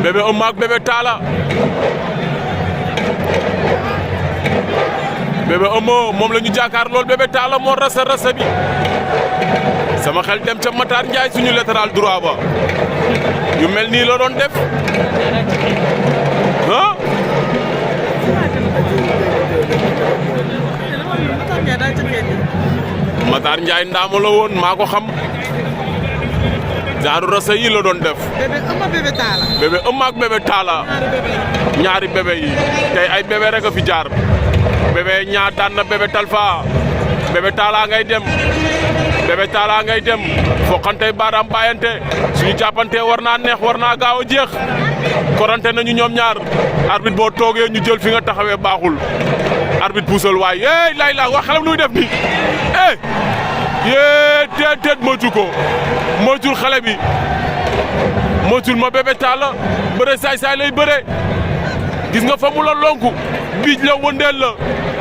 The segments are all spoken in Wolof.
Bébé Eumeu ak Bébé Talla. Bébé Eumeu moom la ñu jàkkaar lool Bébé Talla moo rasa bi sama xel dem ca Matar Ndiaye suñu latéral droit ba yu mel nii la doon def ah. Matar Ndiaye ndaama la woon maa ko xam jaaru rasa yi la doon def. Bébé Eumeu Bébé Talla. Bébé Eumeu ak Bébé Talla ñaari bébé yi tey ay bébé rek a fi jaar bébé ñaa daan na Bébé Talfa Bébé Talla ngay dem Bébé Talla ngay dem foqante baaraam bàyyante suñu jàppante war naa neex war naa gaaw a jeex korante nañu ñoom ñaar arbitre boo toogee ñu jël fi nga taxawee baaxul arbitre puusal waaye yéey lay la wax xelam luy def ni yée teet moytu ko moytul xale bi moytul ma Bébé Talla bëre saay-saay lay bëre gis nga fa mu la lonku biij la wëndeel la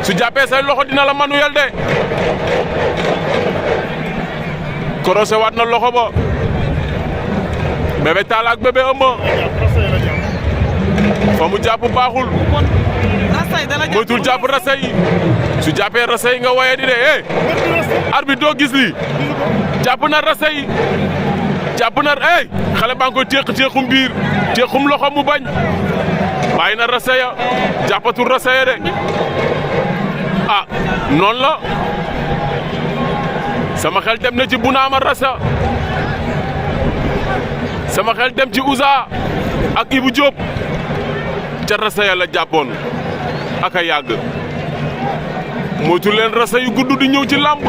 su jàppee say loxo dina la manuel de korosé waat na loxo ba Bébé Talla ak Bébé Eumeu fa mu jàpp baaxul moytul jàpp rasa yi su jàppee rasa yi nga waye di de arbitre doo gis li jàpp na rasa yi jàpp na xale baa ngi koy téexum biir téexum loxo mu bañ bàyyi na rasa ya jàppatul rasa ya de ah noonu la sama xel dem na ci Bunaama rasa sama xel dem ci Ouza ak Ibou Diop ca rasa ya la jàppoon ak a yàgg moytu leen rasa yu gudd di ñëw ci làmb.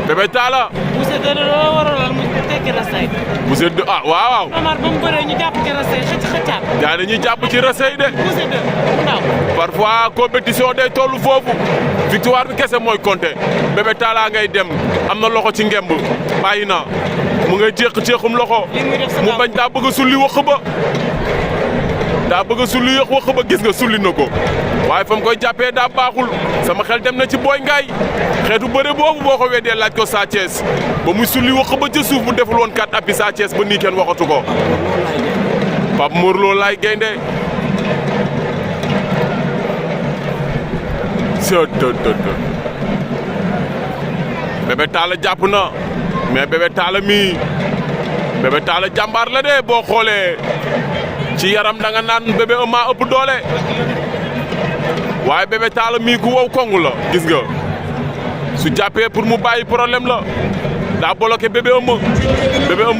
Bébé Talla. Moussa Dede loo waraloon mu tekki rasa yi. Moussa Dede ah waaw. Omar ba mu bëree ñu jàpp ci rasa yi xëccaat. yaa ne ñuy jàpp ci rasa yi de. Moussa Dede mu ndaw. parfois compétition day tollu foofu victoire bi kese mooy compter Bébé Talla ngay dem am na loxo ci ngemb bàyyi na mu ngay ceexum loxo mu bañ daa bëgg a sulli wax ba daa bëgg a sulli wax ba gis nga sulli na ko waaye fa mu koy jàppee daa baaxul sama xel dem na ci Boy Ngaay xeetu bëre boobu boo ko weddee laaj ko Sa Thiès ba muy sulli wax ba ca suuf mu deful woon 4 appuis Sa Thiès ba nii kenn waxatu ko Pape Mor Lo laay gaynde Bébé Talla jàpp na mais Bébé Talla mii Bébé Talla jàmbaar la de boo xoolee ci yaram da nga naan Bébé Eumeu ëpp doole waaye Bébé Talla mii ku wow kongu la gis nga su jàppee pour mu bàyyi problème la daa bloqué Bébé Eumeu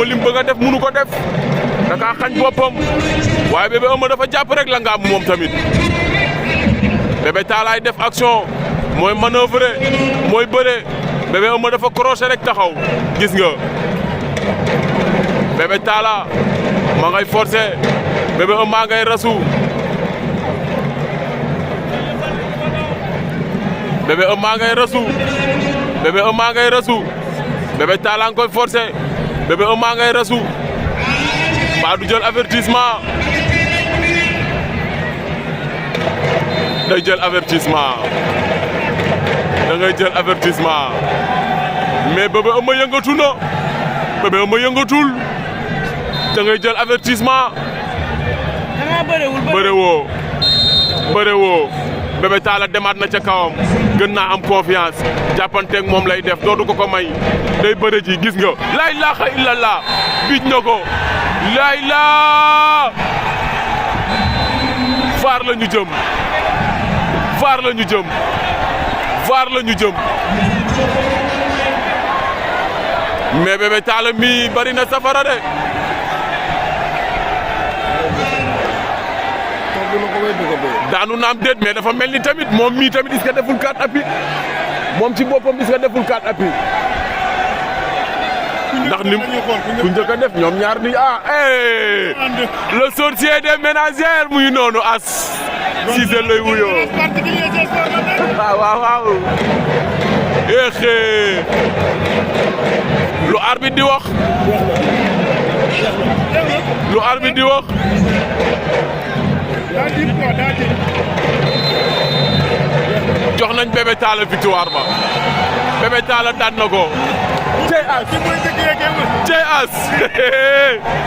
li mu bëgg a def mënu ko def da kaa xañ boppam waaye Bébé Eumeu dafa jàpp rek la nga am moom tamit Bébé Talla ay def action mooy manœuvrer mooy bëre Bébé Eumeu dafa crochet rek taxaw gis nga Bébé Talla ma ngay forcer Bébé Eumeu ngay rasu Bébé Eumeu ngay rasu Bébé Eumeu ngay rasu Bébé Talla nga koy forcer Bébé Eumeu ngay rasu ba du jël avertissement day jël avertissement da ngay jël avertissement mais Bébé Eumeu yëngatu na Bébé Eumeu yëngatul da ngay jël avertissement. bëre woo Bébé Talla demaat na ca kawam gën naa am confiance jàppanteeg moom lay def dootu ko may day bëre ji gis nga laa ilaaha illallah biij na ko laa ilaa faar la ñu jëm vaar la ñu jëm mais Bébé Talla mi bari na safara de daanu naam déet mais dafa mel ni tamit moom mii tamit est-ce que deful 4 appuis moom ci boppam est-ce que deful 4 appuis ndax ni ku njëkk a def ñoom ñaar ni le sorcier des ménagères muy noonu as Cissé lay wuyoo waaw lu arbitre di wax jox nañ Bébé Talla victoire ba Bébé Talla daan na ko cey as cey as